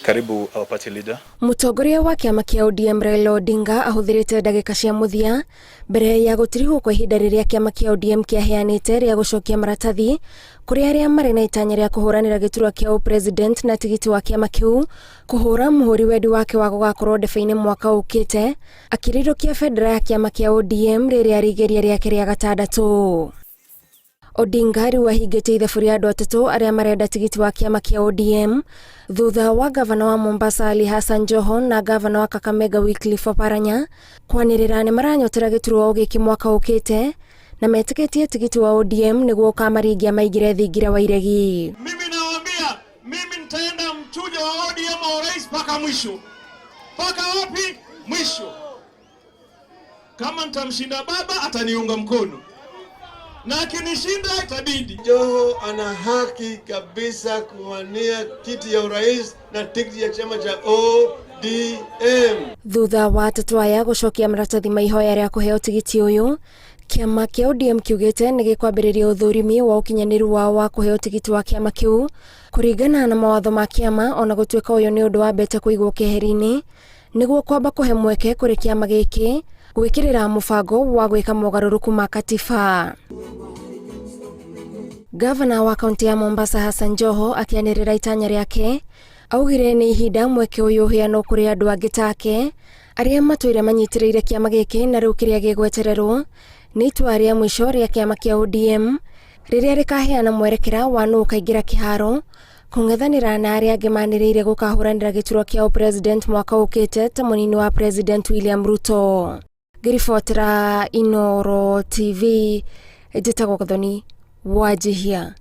Karibu our party leader. Mũtongoria wa kĩama kĩa ODM Raila Odinga ahũthĩrĩte ndagĩka cia mũthia mbere ya gũtirihwo kwa ihinda rĩrĩa kĩama kĩa ODM kĩaheanĩte rĩa gũcokia maratathi kũrĩ arĩa marĩ na itanya rĩa kũhũranĩra gĩturwa kĩa ũpresident na tigiti wa kĩama kĩu kũhũra mũhũri wendi wake wa gũgakorwo ndebe-inĩ mwaka ũkĩte akĩrirũkia bendera ya kĩama kĩa ODM rĩrĩa rĩ igeria rĩake rĩa gatandatũ. Odinga rĩu ahingĩtie ithabu rĩa andũ atatũ arĩa marenda tigiti wa kĩama kĩa ODM thutha wa gavana wa Mombasa Ali Hassan Joho na gavana wa Kakamega Wycliffe Oparanya kwanĩrĩra nĩ maranyotera gĩturwa gĩkĩ mwaka ũkĩte na metĩkĩtie tigiti wa ODM nĩguo ũkamaringia maingĩre thingira wa iregi. Mimi nawaambia, mimi nitaenda mchujo wa ODM wa urais mpaka mwisho. Mpaka wapi? Mwisho. Kama nitamshinda baba ataniunga mkono, na akinishinda itabidi. Joho ana haki kabisa kuwania kiti ya urais na tikiti ya chama cha ODM. Thutha wa atatũ aya gũcokia maratathi ma ihoya rĩa kũheo tigiti ũyũ, kĩama kĩa ODM kiugĩte nĩ gĩkwambĩrĩria ũthũrimi wa ũkinyanĩru wao wa kũheo tigiti wa kĩama kĩu kũringana na mawatho ma kĩama, ona gũtuĩka ũyũ nĩ ũndũ wambĩte kũigwo keheri-inĩ nĩguo kwamba kũhe mweke kũrĩ kĩama gĩkĩ gwĩkĩrĩra mũbango wa gwĩka mogarũrũku ma katiba. Gavana wa kaunti ya Mombasa Hassan Joho akĩanĩrĩra itanya rĩake augire nĩ ihinda mweke ũyũ ũheanwo kũrĩ andũ angĩ take arĩa matũire manyitĩrĩire kĩama gĩkĩ, na rĩu kĩrĩa gĩgwetererwo nĩ itua rĩa mũico rĩa kĩama kĩa ODM rĩrĩa rĩkaheana mwerekera wa nũ ũkaingĩra kĩharo kũng'ethanĩra na arĩa angĩ manĩrĩire gũkahũranĩra gĩturwa kĩa ũpresident mwaka ũkĩte ta mũnini wa President William Ruto. Ngĩribotera Inooro TV, njĩtagwo Gathoni Wanjihia.